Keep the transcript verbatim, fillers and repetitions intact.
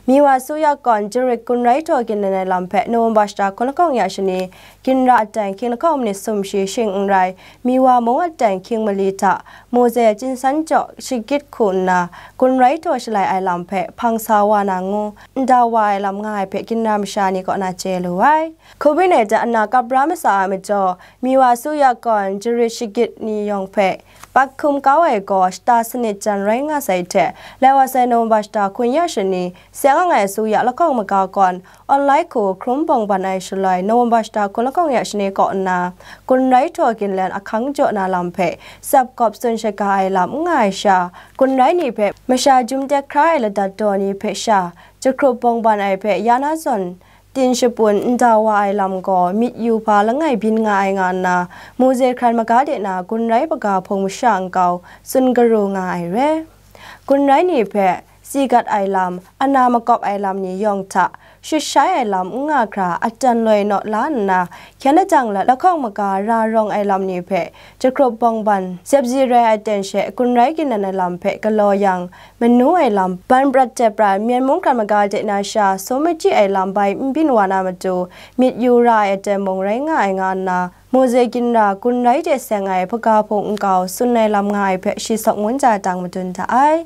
Miwa Suyak kawn Jarit Gun Rai htaw ginlen ai lam hpe November shata hkun lahkawng ya shani, ginra aten hkying lahkawng minit sumshi shing n rai, Miwa mung aten hkying mali hta, Moze Jinsan jaw shagit hku nna, Gun Rai htaw shalai ai lam hpe hpang sa wa na ngu, nda wa ai lam nga ai hpe ginra masha ni kaw na chye lu ai. Covid nineteen ana kap ra masa ai majaw, Miwa Suyak kawn Jarit shagit ni yawng hpe, pat hkum kau ai gaw shata sanit jan rai nga sai hte, lai wa sai November shata hkun ya shani, seng ang ai Suyak lahkawng maga kawn, online hku hkrum bawng ban ai shaloi, November shata hkun lahkawng ya shani kaw nna, Gun Rai htaw ginlen ahkang jaw na lam hpe, tsap kawp tsun shaga ai lam n nga ai sha, Gun Rai ni hpe masha jum tek hkra ai ladat daw ni hpe sha, jahkrup bawng ban ai hpe ya na zawn, tin shapun nda wa ai lam gaw myit yu hpa langai byin nga ai nga nna, Moze hkran maga de na Gun Rai hpaga hpung masha nkau tsun garu nga ai re. Gun Rai ni hpe si gat ai lam, ana makawp ai lam ni yawng hta, shut shai ai lam n nga hkra, aten loi naw la nna, hkyen ajang lat lahkawng maga ra rawng ai lam ni hpe, jahkrup bawng ban, zep zi rai ai ten she Gun Rai ginlen ai lam hpe galaw yang, manu ai lam, ban prat jep prat, Myen mung hkran maga de na sha, sum machyi ai lam bai n byin wa na matu, myit yu ra ai aten mung rai nga ai nga nna, Moze ginra Gun Rai de seng ai hpaga hpung nkau tsun ai lam nga ai hpe shi sawk ngun ja dang madun da ai.